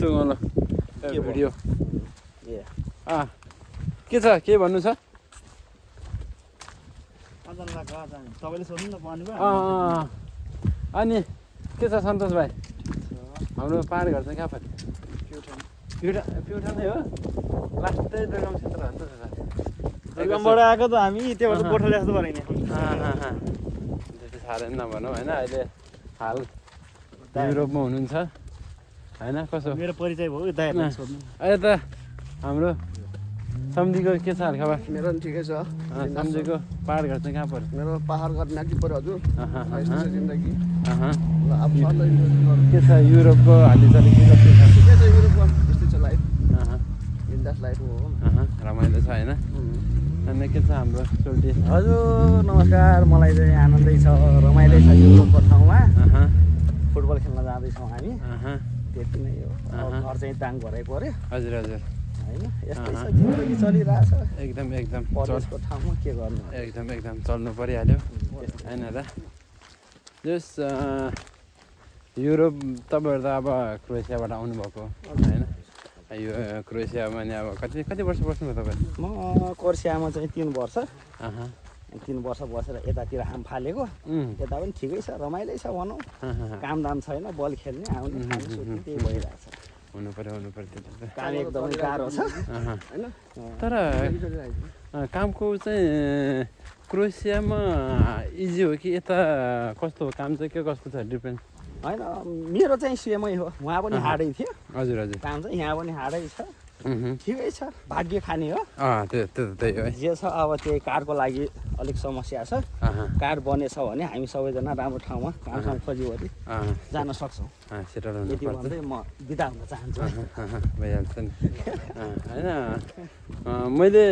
ल भिडियो ए के छ के भन्नु छ तपाईँले सोध्नु न भन्नुभयो अनि के छ सन्तोष भाइ हाम्रो पाहाड घर चाहिँ कहाँ पर्छ प्युठान नै हो लास्टै दुर्गम क्षेत्र हो नि त दुर्गमबाट आएको त हामी त्यहाँबाट गोठले जस्तो पऱ्यो नि त्यति साह्रै नभनौँ होइन अहिले हाल युरोपमा हुनुहुन्छ होइन कसो मेरो परिचय भयो दाइहरूलाई सोध्नु अहिले त हाम्रो सम्झीको के छ हालखबर मेरो पनि ठिकै छ सम्झीको पाहाड घर चाहिँ कहाँ पर्छ मेरो पहाड घर नाकी पऱ्यो हजुर यस्तो छ जिन्दगी अहँ। ल अब सर्दै इन्जोय गरौँ के छ युरोपको हालचाल के कस्तो छ ठिकै छ युरोपमा यस्तै छ लाइफ अहँ, बिन्दास लाइफ हो अहँ, रमाइलो छ होइन अनि के छ हाम्रो सोल्टी हजुर नमस्कार मलाई चाहिँ आनन्दै छ रमाइलो छ युरोपको ठाउँमा अहँ, फुटबल खेल्न जाँदैछौँ हामी अहँ, त्यति नै हो अब घर चाहिँ दाङ भरै पऱ्यो हजुर हजुर होइन यस्तै छ जिन्दगी चलिरहेछ एकदम एकदम परदेशको ठाउँमा के गर्नु एकदम चल्नु परिहाल्यो होइन र जस युरोप तपाईँहरू त अब क्रोएसियाबाट आउनुभएको होइन यो क्रोएसियामा नि अब कति वर्ष बस्नुभयो तपाईँ म कोर्सियामा चाहिँ 3 वर्ष अहँ, 3 वर्ष बसेर यतातिर हाम फालेको यता पनि ठिकै छ रमाइलै छ भनौँ कामदाम छैन बल खेल्ने आउने खाने सुत्ने त्यही भइरहेछ हुनु पर्यो त्यति त काम एकदमै गाह्रो छ अहँ। होइन तर कामको चाहिँ क्रोएसियामा इजी हो कि यता कस्तो हो काम चाहिँ के कस्तो छ डिफ्रेन्स होइन मेरो चाहिँ सेमै हो उहाँ पनि हार्डै थियो हजुर हजुर काम चाहिँ यहाँ पनि हार्डै छ अहँ, ठिकै छ भाग्य खाने हो त्यो त्यही हो है जे छ अब त्यही कारको लागि अलिक समस्या छ अहँ, कार बनेछ भने हामी सबैजना राम्रो ठाउँमा कामसाम खोजिवरी अहँ, जान सक्छौँ सेटल यति हुनुपर्छ भन्दै म बिदा हुन चाहन्छु भइहाल्छ नि होइन मैले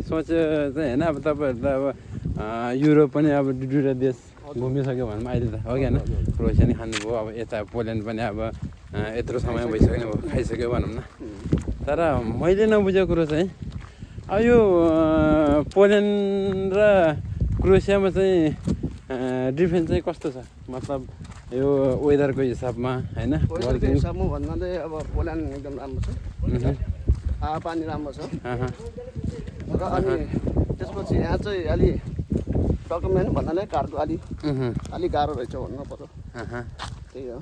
सोचेँ चाहिँ होइन अब तपाईँहरू त अब युरोप पनि अब दुईवटा देश घुमिसक्यो भनौँ अहिले त हो कि होइन क्रोएसिया नि खानुभयो अब यता पोल्यान्ड पनि अब यत्रो समय भइसक्यो भयो खाइसक्यो भनौँ न तर मैले नबुझेको कुरो चाहिँ अब यो पोल्यान्ड र क्रोएसियामा चाहिँ डिफ्रेन्स चाहिँ कस्तो छ मतलब यो वेदरको हिसाबमा होइन पैसाको हिसाबमा भन्दा चाहिँ अब पोल्यान्ड एकदम राम्रो छ हावापानी राम्रो छ अहँ, र अनि त्यसपछि यहाँ चाहिँ अलि डकुमेन्ट भन्नाले कारको अलि गाह्रो रहेछ भन्नु पर्यो अहँ, त्यही हो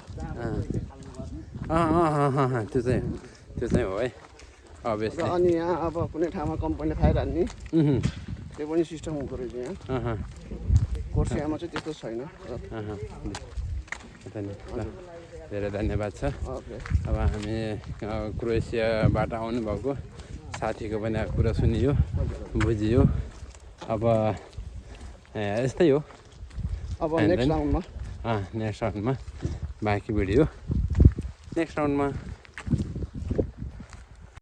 त्यो चाहिँ हो है र अभियसली अनि यहाँ अब कुनै ठाउँमा कम्पनीले फायर हान्ने त्यो पनि सिस्टम हुँदो रहेछ यहाँ कोर्सियामा चाहिँ त्यस्तो छैन धेरै धन्यवाद छ ओके अब हामी क्रोएसियाबाट आउनुभएको साथीको पनि अब कुरा सुनियो बुझियो अब यस्तै हो अब नेक्स्ट राउन्डमा नेक्स्ट राउन्डमा बाँकी भिडियो नेक्स्ट राउन्डमा